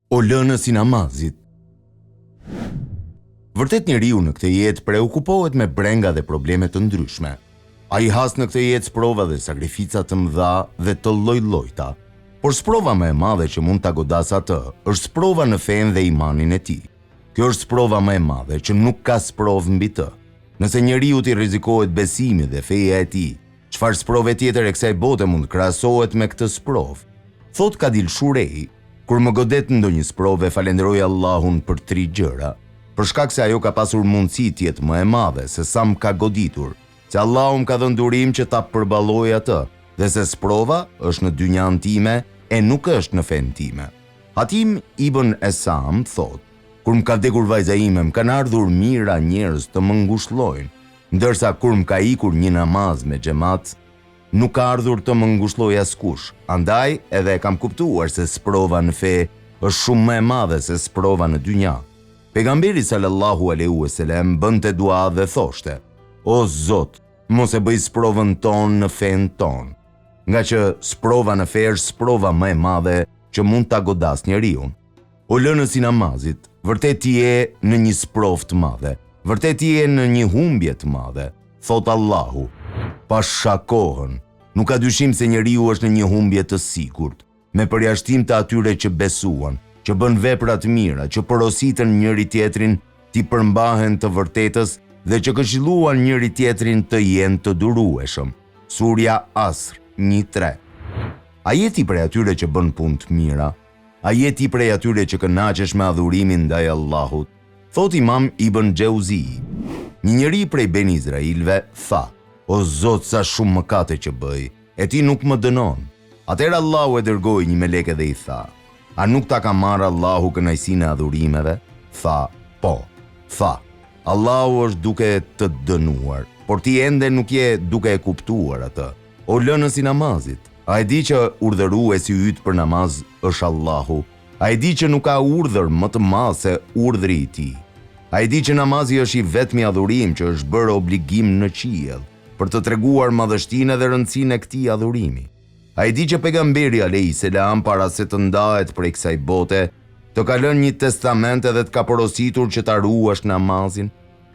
O lënës i namazit! Vërtet njeriu në këtë jetë preokupohet me brenga dhe probleme të ndryshme. Ai has në këtë jetë sprova dhe sakrifica të mëdha dhe të lloj-llojta. Por sprova më e madhe që mund ta godasë atë është sprova në fenë dhe imanin e tij. Kjo është sprova më e madhe që nuk ka sprovë mbi të. Nëse njeriut i rrezikohet besimi dhe feja e tij, çfarë sprove tjetër e kësaj bote mund të krahasohet me këtë sprovë? Thotë Kadil Shurehi, Kur më godet ndonjë sprovë e falenderoj Allahun për tri gjëra, për shkak se ajo ka pasur mundësi të jetë më e madhe se sa më ka goditur, se Allahu më ka dhënë durim që ta përballoj atë dhe se sprova është në dynjanë time e nuk është në fenë time. Hatim ibn Esam thotë, Kur më ka vdekur vajza ime më kanë ardhur mijëra njerëz të më ngushëllojnë, ndërsa kur më ka ikur një namaz me xhemat, Nuk ka ardhur të më ngushëllojë askush, andaj edhe e kam kuptuar se sprova në fe është shumë më e madhe se sprova në dynja. Pejgamberi sallallahu alejhi ue selem bënte dua dhe thoshte, O Zot, mos e bëj sprovën tonë në fenë tonë. Ngaqë sprova në fe është sprova më e madhe që mund ta godasë njeriun. O lënës i namazit, vërtet ti je në një sprovë të madhe, vërtet ti je në një humbje të madhe, thotë Allahu. Pasha kohën, nuk ka dyshim se njeriu është në një humbje të sigurt, me përjashtim të atyre që besuan, që bënë vepra të mira, që porositën njëri-tjetrin t'i përmbahen të vërtetës dhe që këshilluan njëri-tjetrin të jenë të durueshëm. Surja Asr, një tre. A je ti prej atyre që bën punë të mira? A je ti prej atyre që kënaqesh me adhurimin ndaj Allahut? Thotë Imam Ibën Xheuziji, Një njeri prej Beni Izrailëve tha, O Zot sa shumë mëkate që bëj, e ti nuk më dënon. Atëherë Allahu e dërgoi një melek dhe i tha, A nuk ta ka marrë Allahu kënaqësinë e adhurimeve? Tha, Po. Tha, Allahu është duke të dënuar, por ti ende nuk je duke e kuptuar atë. O lënës i namazit, a e di që urdhëruesi yt për namaz është Allahu? A e di që nuk ka urdhër më të madh se urdhri i Tij? A e di që namazi është i vetmi adhurim që është bërë obligim në qiell, për të treguar madhështinë edhe rëndësinë e këtij adhurimi? A e di që Pejgamberi alejhi selam para se të ndahet prej kësaj bote, të ka lënë një testament edhe të ka porositur që ta ruash namazin?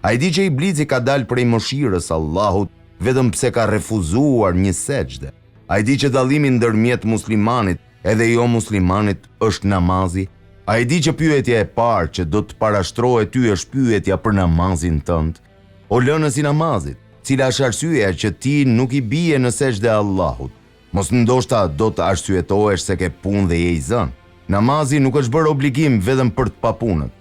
A e di që Iblisi ka dalë prej mëshirës së Allahut vetëm pse ka refuzuar një sexhde? A e di që dallimi ndërmjet muslimanit edhe jomuslimanit është namazi? A e di që pyetja e parë që do të parashtrohet ty është pyetja për namazin tënd? O lënës i namazit, cila është arsyeja që ti nuk i bie në sexhde Allahut? Mos ndoshta do të arsyetohesh se ke punë dhe je i zënë. Namazi nuk është bërë obligim vetëm për të papunët.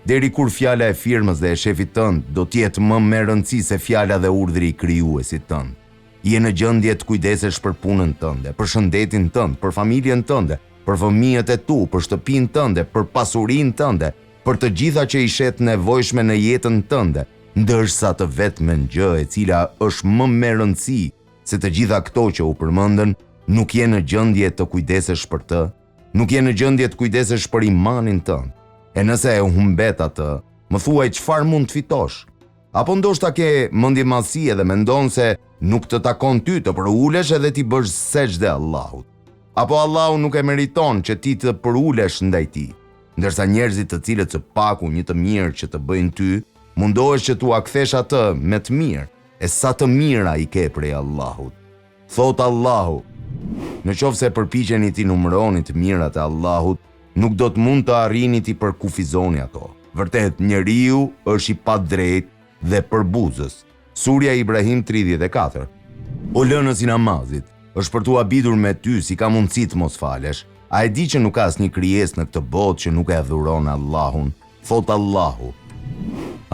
Deri kur fjala e firmës dhe e shefit tënd do të jetë më me rëndësi se fjala dhe urdhri i Krijuesit tënd. Je në gjendje të kujdesesh për punën tënde, për shëndetin tënd, për familjen tënde, për fëmijët e tu, për shtëpinë tënde, për pasurinë tënde, për të gjitha që i sheh të nevojshme në jetën tënde, ndërsa të vetmen gjë e cila është më me rëndësi se të gjitha këto që u përmendën, nuk je në gjendje të kujdesesh për të, nuk je në gjendje të kujdesesh për imanin tënd. E nëse e humbet atë, më thuaj çfarë mund të fitosh? Apo ndoshta ke mendjemadhësi edhe mendon se nuk të takon ty të përulesh edhe t'i bësh sexhde Allahut. Apo Allahu nuk e meriton që ti të përulesh ndaj tij, ndërsa njerëzit të cilët së paku një të mirë që të bëjnë ty, mundohesh që t'ua kthesh atë me të mirë, E sa të mira i ke prej Allahut. Thotë Allahu, Në qoftë se përpiqeni t'i numëroni të mirat e Allahut, nuk do të mund të arrini t'i përkufizoni ato. Vërtet, njeriu është i padrejtë dhe përbuzës. Surja Ibrahim 34. O lënës i namazit, është për t'u habitur me ty si ka mundësi të mos falesh. A e di që nuk ka asnjë krijesë në këtë botë që nuk e adhuron Allahun? Thotë Allahu,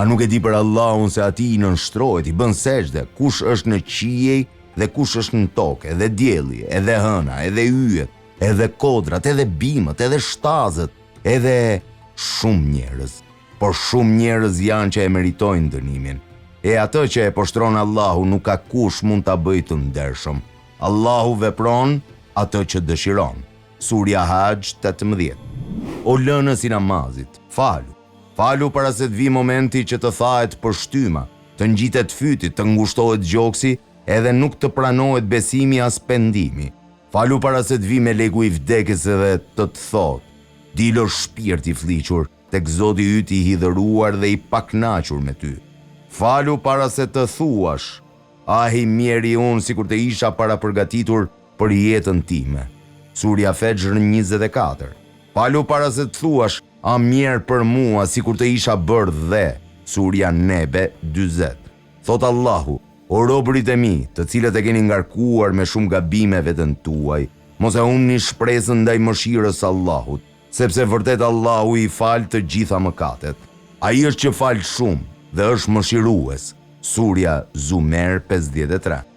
A nuk e di për Allahun se atij i nënshtrohet, i bën sexhde, kush është në qiej dhe kush është në tokë, edhe dielli, edhe hëna, edhe yjet, edhe kodrat, edhe bimët, edhe shtazët, edhe shumë njerëz. Por shumë njerëz janë që e meritojnë dënimin. E atë që e poshtron Allahu nuk ka kush mund ta bëjë të ndershëm. Allahu vepron atë që dëshiron. Surja Haxh 18. O lënës i namazit, falu. Falu para se të vijë momenti që të thahet pështyma, të ngjitet fyti, të ngushtohet gjoksi, edhe nuk të pranohet besimi as pendimi. Falu para se të vijë meleku i vdekjes edhe të të thotë. Dil o shpirt i flliqur, tek Zoti yt i hidhëruar dhe i pakënaqur me ty. Falu para se të thuash, Ah i mjeri unë sikur të isha parapërgatitur për jetën time. Surja Fexhr 24. Falu para se të thuash, Ah mjerë për mua sikur të isha bërë dhe. Surja Nebe 40. Thotë Allahu, O robërit e mi, të cilët e keni ngarkuar me shumë gabime veten tuaj, mos e humbni shpresën ndaj mëshirës së Allahut, sepse vërtet Allahu i fal të gjitha mëkatet. Ai është që fal shumë dhe është mëshirues. Surja Zumer 53.